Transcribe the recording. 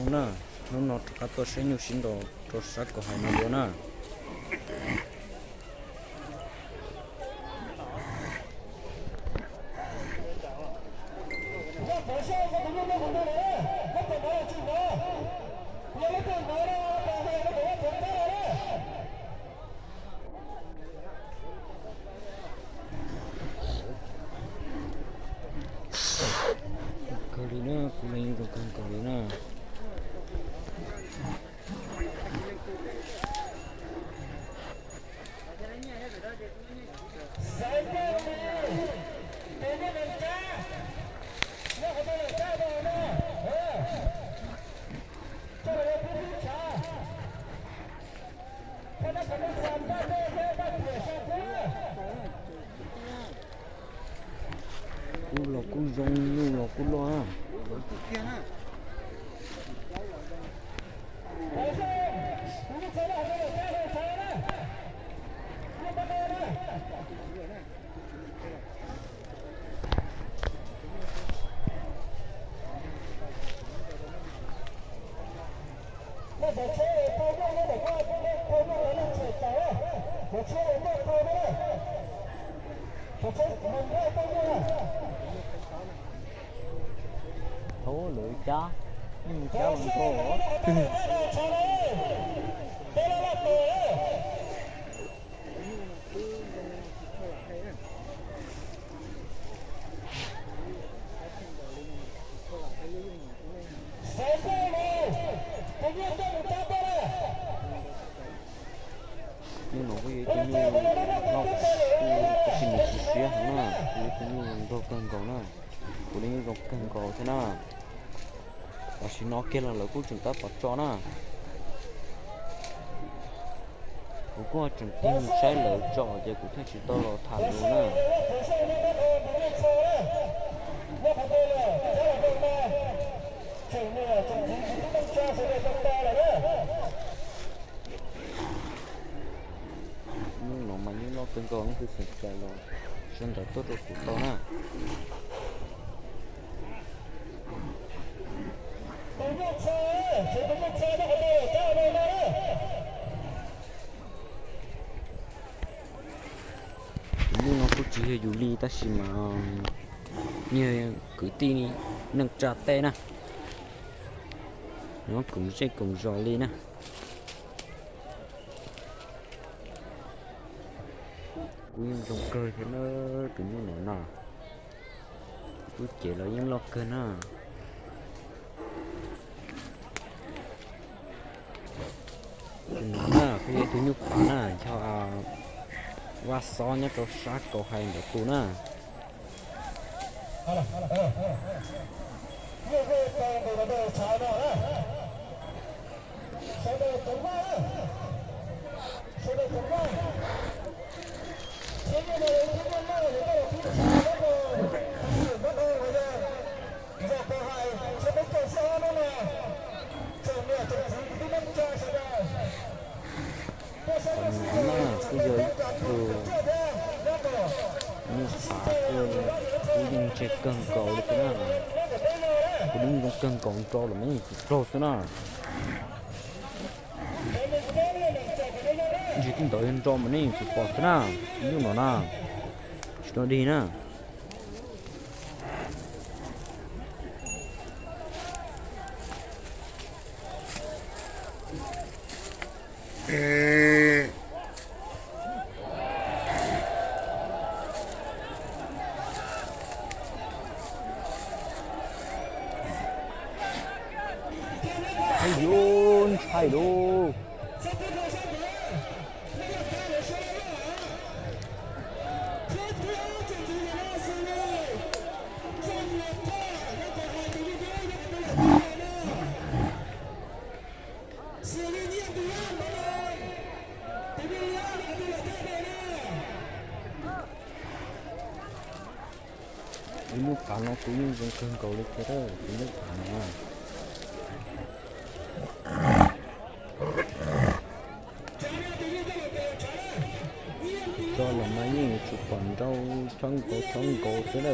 Na, hnub no rov qab tuaj saib nyuj sib nraus rau sab kaum hais no dua na. Kawg li na, kuv leej zoo kawg nkaus li na. Kuj los kuj zoo, nyuj los kuj loj na. Thaub lawv cab, nej mus cab los nrog. Nyuj no kuj yog ib tug nyuj loj, kuj tab sis nws tsis siab heev na, kuj yog ib tug nyuj nrog kawg nkaus na. Kuv li nyuj zoo kawg nkaus thiab na. Tam sim no kiag los lawv kuj tseem tab tom tso na. Kuv kuj tseem tig mus saib lawv tso ces kuv thiaj tsis tau los tham lus na. Nyuj no mas nyuj loj kawg nkaus, leej twg xav cais los sawv ntawd tuaj rau kuv tau na. Tus nyuj no kuj tsis yog yus li tab sis mas yog kwv tij neej tsa tej na, nyob koom zej koom zos li na. Kuj yeej zoo kawg thiab na, tus nyuj no na, kuj ces los yeej loj kawg na. Tus no na kuj yog ib tug nyuj pav na, yog vaj xob nyob rau sab kaum hais ntawd tus na. Tus no na kuj yog ib tug nyuj pav, kuj yeej ntse kawg nkaus li thiab na. Kuv yeej zoo kawg nkaus, nro los mas yeej tsis raug xwb na. Ntsis tij ntawd yog nro mas nej yeej tsis pom xwb na. Nyuj no na, tsis nyob dig na. Ntshai lauj, ntshai lauj. Tus nyuj pav no kuj yeej zoo kawg nkaus li thiab, tus nyuj pav no. Tso los mas yeej yuav tsum pom nrau chob nkaus chob nkaus xwb na.